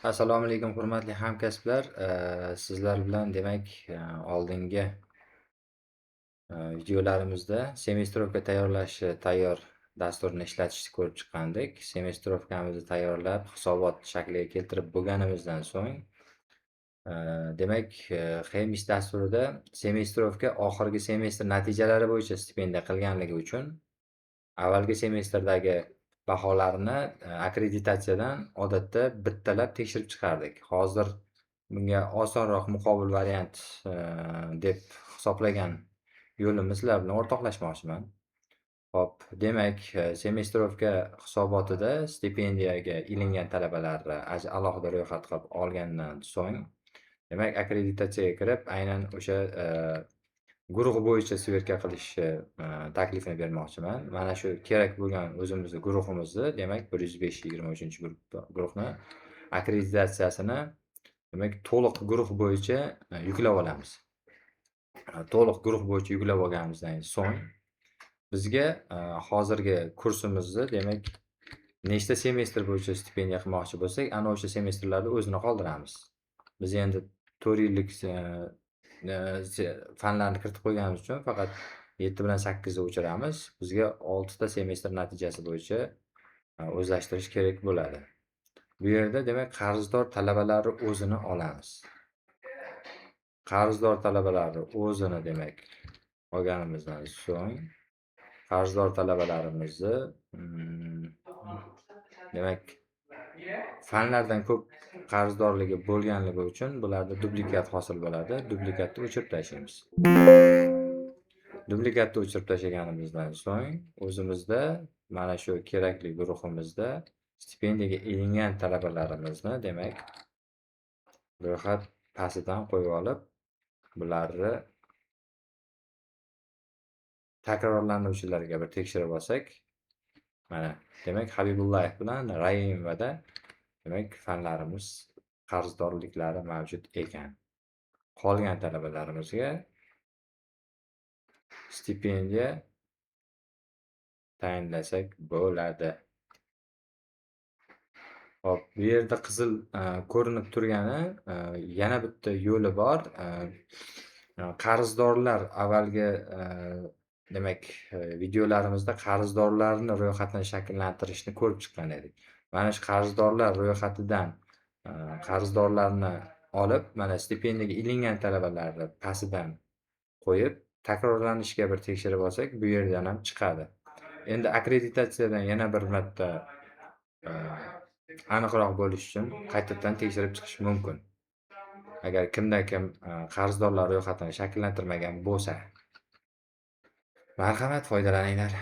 Assalomu alaykum, hurmatli hamkasblar. Sizlar bilan demak, oldingi videolarimizda semestrovka tayyorlashi tayyor dasturini ishlatishni ko'rib chiqqandik. Semestrovkamizni tayyorlab, hisobot shakliga keltirib bo'lganimizdan so'ng, demak, Hemis dasturida semestrovka oxirgi semestr natijalari bo'yicha stipendiya qilganligi uchun avvalgi semestrdagi baholarni akkreditatsiyadan odatda bittalab tekshirib chiqardik. Hozir bunga osonroq muqobil variant deb hisoblagan yo'limni sizlar bilan o'rtoqlashmoqchiman. Xo'p, demak, semestrovka hisobotida stipendiyaga ilingan talabalarni alohida ro'yxat qilib olgandan so'ng, demak, akkreditatsiyaga kirib, aynan o'sha guruh bo'yicha sverka qilishni taklifini bermoqchiman. Mana shu kerak bo'lgan o'zimizni guruhimizni, demak, 105-23 guruhni akkreditatsiyasini, demak, to'liq guruh bo'yicha yuklab olamiz. To'liq guruh bo'yicha yuklab olganimizdan so'ng bizga hozirgi kursimizni, demak, nechta semestr bo'yicha stipendiya qilmoqchi bo'lsak, ana o'sha semestrlarni o'zini qoldiramiz. Biz endi 4 yillik fanlarni kiritib qo'yganimiz uchun faqat 7 bilan 8 ni o'chiramiz. Bizga 6 ta semestr natijasi bo'yicha o'zlashtirish kerak bo'ladi. Bu yerda demak qarzdor talabalarni o'zini olamiz. Qarzdor talabalarni o'zini demak olganimizdan so'ng qarzdor talabalarimizni demak fanlardan ko'p qarzdorligi bo'lganligi uchun bularda duplikat hosil bo'ladi. Duplikatni o'chirib tashlaymiz. Duplikatni o'chirib tashlaganimizdan so'ng o'zimizda mana shu kerakli guruhimizda stipendiyaga ilingan talabalarimizni demak ro'yxat pastidan qo'yib olib, bularni takrorlanuvchilarga bir tekshirib olsak, mana demak Habibullayev bilan Raimovada demak fanlarimiz qarzdorliklari mavjud ekan. Qolgan talabalarimizga stipendiya tayinlasak bo'ladi. Xo'p, bu yerda qizil ko'rinib turgani yana bitta yo'li bor. Qarzdorlar avvalgi demak videolarimizda qarzdorlarni ro'yxatini shakllantirishni ko'rib chiqqan edik. Mana shu qarzdorlar ro'yxatidan qarzdorlarni olib, mana stipendiyaga ilingan talabalarni pastidan qo'yib, takrorlanishga bir tekshirib olsak, bu yerdan ham chiqadi. Endi akkreditatsiyadan yana bir marta aniqroq bo'lish uchun qaytadan tekshirib chiqish mumkin. Agar kimda-kim qarzdorlar ro'yxatini shakllantirmagan bo'lsa. Marhamat, foydalaninglar.